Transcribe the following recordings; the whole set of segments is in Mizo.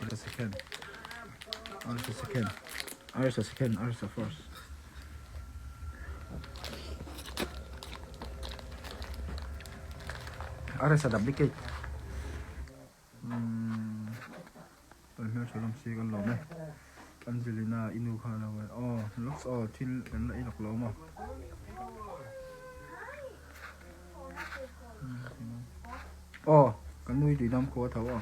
Arsa second Arsa second Arsa second Arsa first. Arsa duplicate. Umm kan hmeltha lam si kan lawm e Angelina i nu kha alo e aw looks aw thil kan la ei lawk lo maw aw kan nu hi tui dam khua tho aw.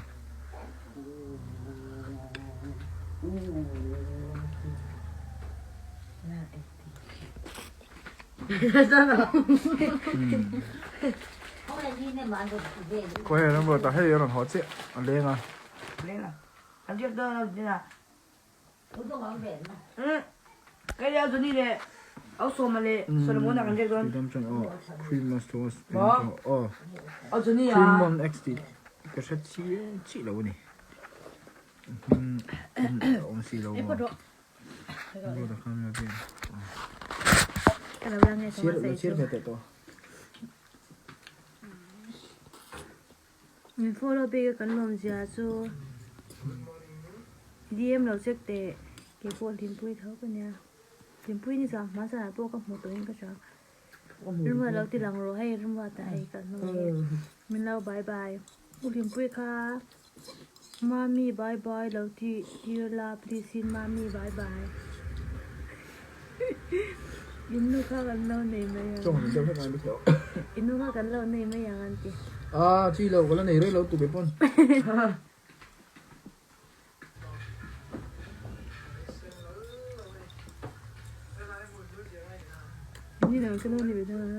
Khawi ram ruat ah hei a rawn haw chiah a leng a. Cream X tih ka hre chiang chiah lo a ni. Hming a awm si lo maw. Min follow bik a kan lawm zia chu DM lo check teh keipawh Hlimpui tho ka nia Hlimpui ni zan hma zanah pawh ka hmu tawh in ka hria Rimruat lo ti lang rawh hei Rimruat ah hei ka hnung hi min lo bye bye U Hlimpui kha Mami bye bye lo ti tir la please in Mami bye bye In nu kha kan lo nei mai ang In nu kha kan lo nei mai ang an ti. Ah chi lo ka la nei rei lo tu be pawn. Ni lo ka lo ni ve dawn a.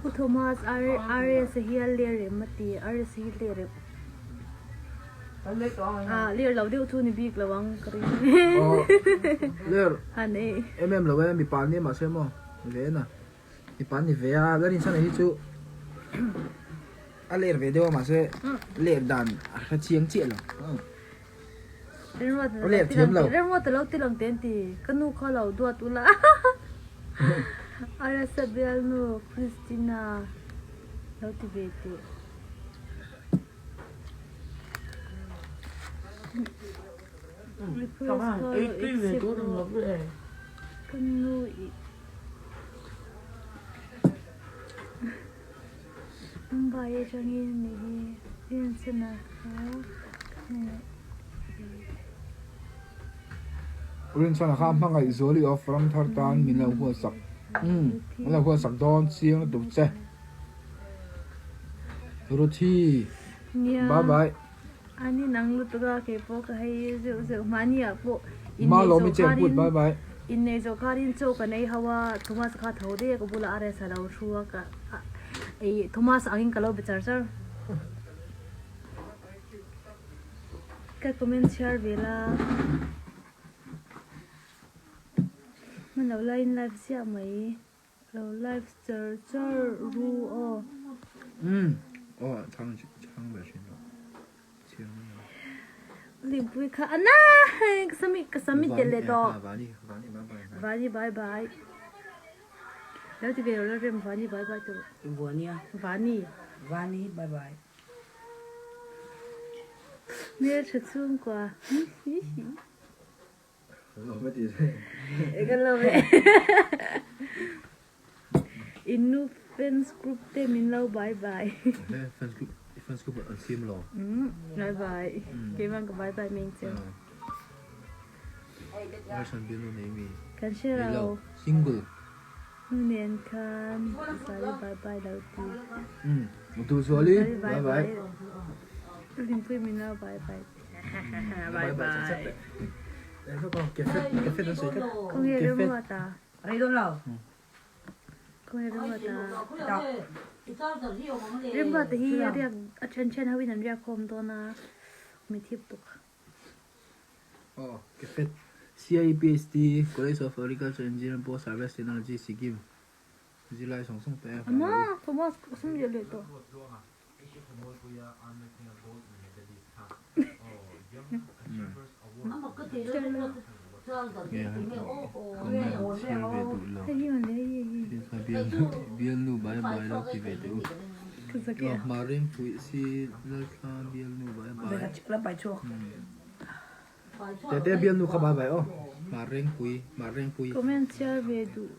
Pu Thomas RS hi a ler em a ti RS hi ler em ah ler lo deuh chu ni bik lo ang ka ring ler han e em em lo e mipa an ni mahse maw ve na mipa an ni ve a la rinchhan hi chu a ler ve deuh a mahse ler dan a hre chiang chiah lo. Remruat thiam lo. Remruat alo ti lang ten ti. Ka nu kha lo duat ula. Arasa bialnu Christina lo ti ve teh. Request kha lo accept rawh. Ka nu i Mumbai atangin ni hi Liansana kha Rinchhana kha hmangaih zuali of ram thar tan min lo huatsak umm min lo huatsak dawn chiang lutuk che Ruthi bye bye. Ani nang lutuk a keipawh ka hei zeuh zeuh mahni ah pawh Ma lawm i chen put bye bye. Innei zawh kharin chaw kan ei ho a Thomas kha tho daih a ka bulah RS a lo thu a ka ei Thomas angin ka lo be char char. Ka comment chhiar ve la. Hman lo laiin live ziah mai. Lo live char char ru aw. Umm aw chhang chhang ve thin lo chiang lo. Limpui kha ana ka sami ka sami tel leh tawh. Vani vani bye bye. Vani bye bye. Lo ti ve lo la rem vani bye bye tur. Vania. Vani. Vani bye bye. Hmel tha chhungkua. Kan lo ve. In nu fans group te min lo bye bye. Fans group fans group an siam lo. Bye bye. Keimah ka bye bye meng che. Kan hre lo. Single. Nu nen khan Zuali bye bye lo ti. Duhzuali bye bye. Hlimpui min lo bye bye. Bye bye. Khawnge Remruata? Khawnge Remruata? Remruata hi a riak a then then ho in an riak khawm dawn a mi thip tuk. Aw Kefet CIPHD College of Agriculture Engineering Post Harvest Technology Sikkim zirlai sawng sawng te. Ama Thomas ka sum leh leh tawh. Nge comment chhiar ve duh lo. Bialnu bye bye lo ti ve teh u. Hmaring puih si Lalthla bialnu bye bye. Tete bialnu kha bye bye aw. Hmaring pui hmaring pui. Comment chhiar ve duh.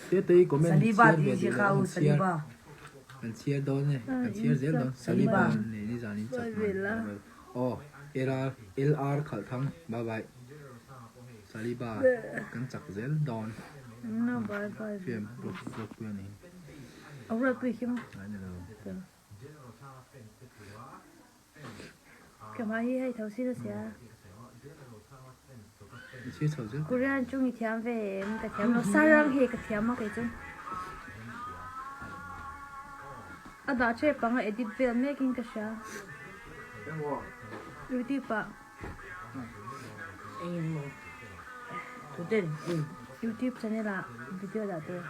Tete i comment chhiar ve duh lo an chhiar an chhiar dawn e an chhiar zel dawn. Saliba nen i zan in chak man bye bye. Aw LR khalh thang bye bye Saliba kan chak zel dawn Fiam ruatpui a ni Ruatpui khi maw Ka hmai hi hei tho sin a sia Korean chung i thiam ve em ka thiam lo Sarang hi ka thiam a kei chu A dah tep ang a edit vel mek in ka hria. Youtube ah. Engin maw? Tuten in. Youtube channel ah video dah tur.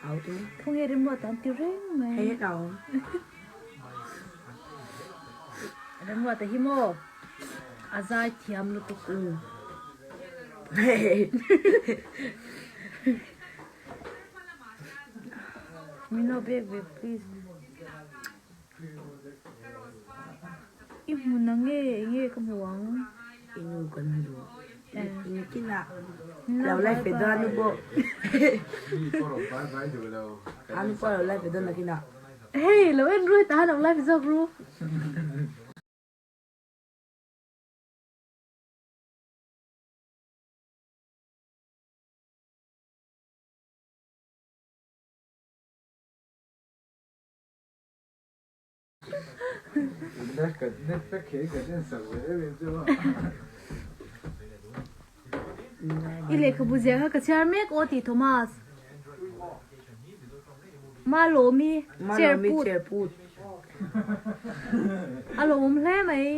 Au tu. Khawnge remruat an ti reng mai. Hei het au. Remruat a hi maw? A zai thiam lutuk. Min lo bek ve please. I hmu na nge enge ka hmu ang. I nu kan hmu duh. I kinah lo live ve dawn a nu pawh. A nu pawh lo live ve dawn nakinah. Hei lo en ru hetah han lo live zawk ru. I lehkhabu ziah kha ka chhiar mek aw tih Thomas. Malawmi chair put. A lawmawm hle mai.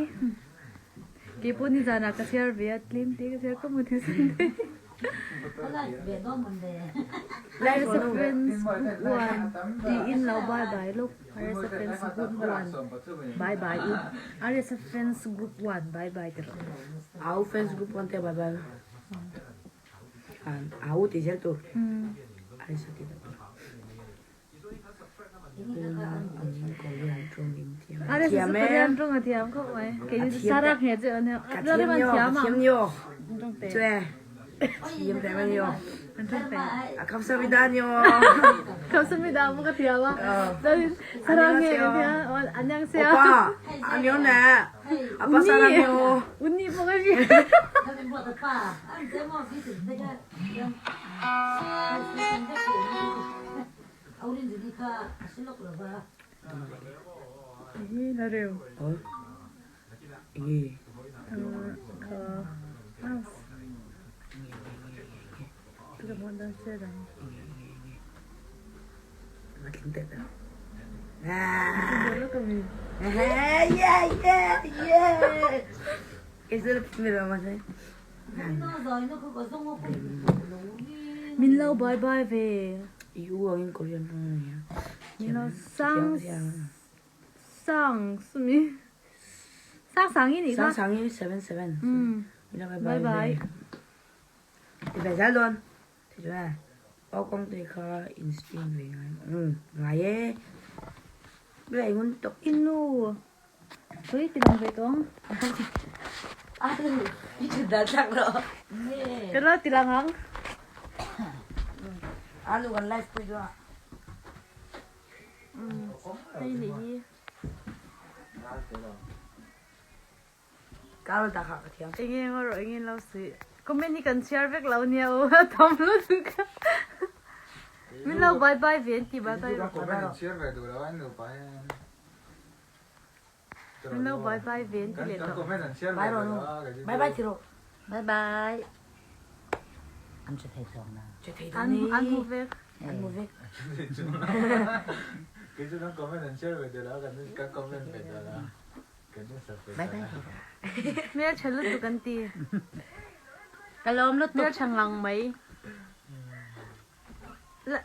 Keipawh nizanah ka chhiar ve a, tlem te ka chhiar ka hmu thei san daih. Rsa fans group one tiin lo bye bye lawk Rsa fans group one bye bye u Rsa fans group one bye bye ti rawh. Au fans group one te bye bye au ti zel tur Rsa ti zel tur. Korean tawng a thiam khawp mai. Kei chu Sarah nge che an thiam ang. Kamsamida pawh ka thiam a. Chuanin Sarah nge ka thiam a. Annyeonghaseyo. Unni unni pawh ka hria. Min lo bye bye ve. Min lo sang sang sumi. Sang sang i nih kha. Bye bye. I nu. Tui ti lang ve tawh ang. Ka lo ti lang ang. Hei nih hi. Enge ngaw rawh enge lo suih. Comment hi kan chhiar vek lo nia aw a tam lutuk a. Min lo bye bye ve an ti bye bye rawh. Min lo bye bye ve an ti leh tawh. Bye rawh nu. Bye bye ti rawh. Bye bye. An che thei chuang na. Che thei dawn ni. An hmu vek. An hmu vek. Bye bye. Hmel tha lutuk an ti. Ka lawm lutuk. Hmel tha ngang mai.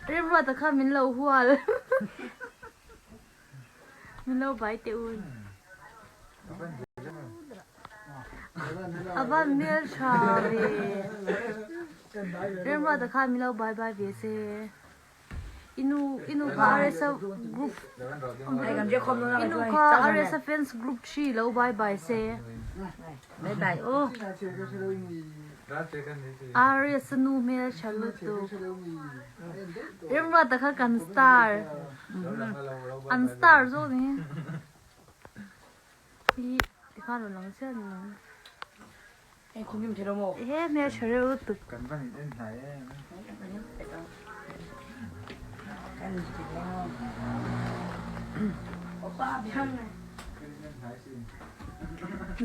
Remruata kha min lo hual. Min lo bai teh un. A van hmel tha ve. Remruata khan min lo bye bye ve se. Inu inu kha RSA group inu kha RSA fans group 3 lo bye bye se. Bye bye u. RSA nu hmel tha lutuk. Remruata kha kan star. An star zawk ni. Hi tikhan rawn lang chiah ni ang. Hei khum him thei lo maw? He hmel tha reuh lutuk. Kan van in en hnai em.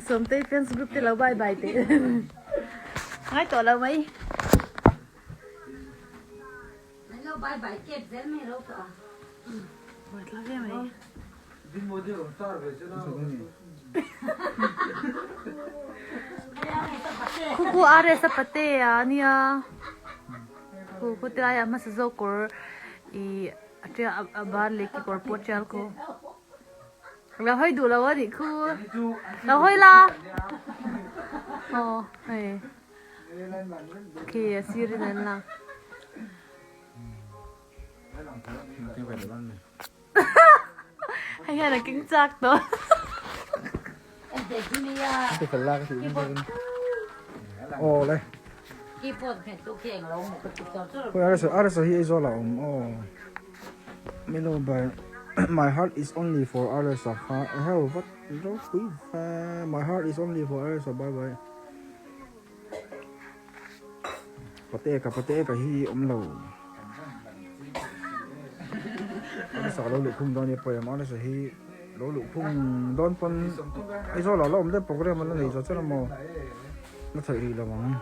Sawmtei fans group te lo bye bye teh. Ngai tawh lo mai. Lo bye bye kep zel mai ro tawh a. Buai thlak em mai. Khuku RS a pate a nia. Khu khu te aia hmasa zawk kawr i a tia a ban leh kekawr pawh a tial khu. Lo hawi duh lo a nih khu. Lo hawi la. Aw hei. Khi a sir in an lang. Hei hian a keng chak tawh. Awle. Arsa hi Aizawl ah a awm aw. Milo ber My heart is only for Arsa kha hell vat ropui ve My heart is only for Arsa bye bye. Pateka pateka hi awm lo Arsa lo luh khung dawn nia pawh Arsa hi lo luh khung dawn pawn Aizawl ah la awm deuh program an la nei zawh chiah lo maw la theih rih lo ang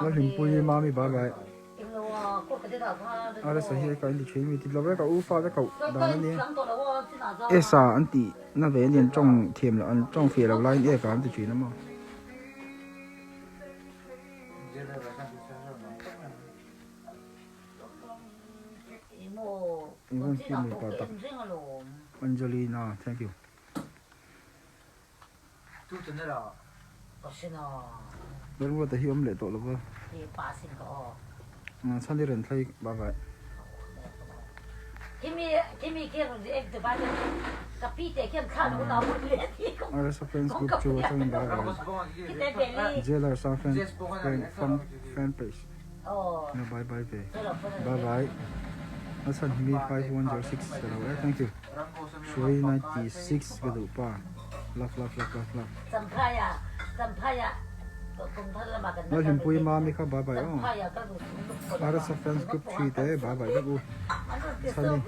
Lalhlimpui Mami bye bye. Arsa hi ka inti thin mi ti lo vek a u fa te koh dan a nia esa an tih na ve a nian tawng thiam loh an tawng fiah loh laiin eka an ti thin a maw. Engvang khi mi pa tak Angelina thank you. Lalruata hi awm leh tawh lo va. Chhan i rawn thlai bak ah. Arsa fans group chu atangin bye bye. Jailer sa fan fan page. Na bye bye ve. Bye bye. A chhan hi mi 5106 ka lo e thank you. Hruai 96 ka duh pa. Love love love love love. Lalhlimpui mami kha bye bye aw. Arsa fans group 3 te bye bye vek u. Chhani.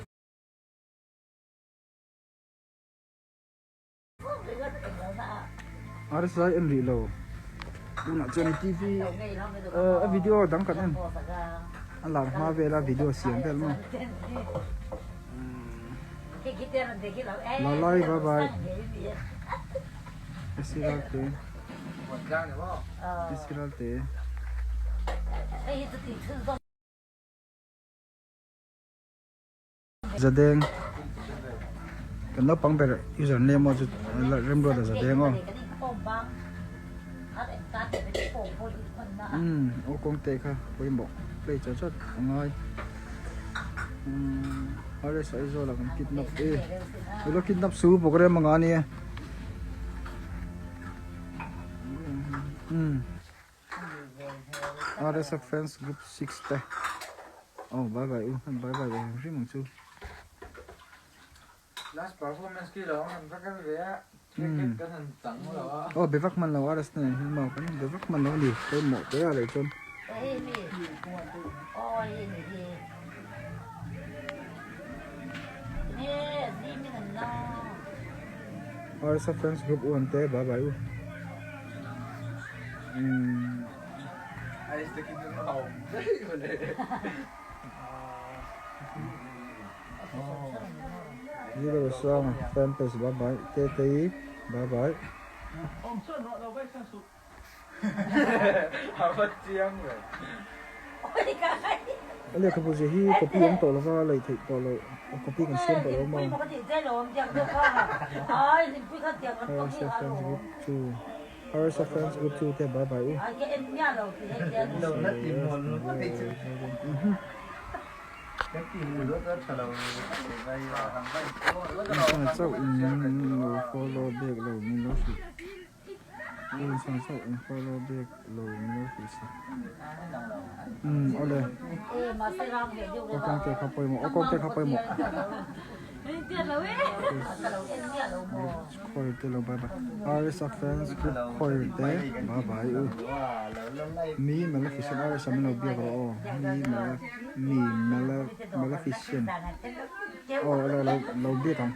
Arsa en rih lo. Tunah chuan TV a video dang kan en. A lar hma vela video siam vel maw. Lalai bye bye. Esiral te. Esiral te. Zadeng kan naupang ber user name aw chu Remruata Zadeng aw umm aw kawng te kha pawimawh play chawt chawt a ngai umm RS Aizawl ah kan kidnap e ilo kidnap su program anga ania umm. RSA fans group 6 te oh bye bye u bye bye ve hrim ang chu last performance ki lo han va kal ve a ticket kan han chang lo a oh bevak man lo RS nen hin mau kan bevak man lo ni te mo te a lei chuan RSA fans group 1 te bye bye u Zero sang fan page bye bye te te i bye bye. A lehkhabu ziah hi copy awm tawh lova lei theih tawh loh copy kan siam tawh lo maw? Rsa fans group 2 Rsa fans group 2 te bye bye u. Chauh in lo follow back lo min lo hrilh. Insan chauh in follow back lo min lo hrilh sak. Umm awle. Aw kawngte kha pawimawh aw kawngte kha pawimawh. Khawi te lo bye bye. RSA fans group khawi te bye bye u. Mi Maleficent RSA min lo biak rawh aw. Mi Male mi Male Maleficent aw lo lo biak ang.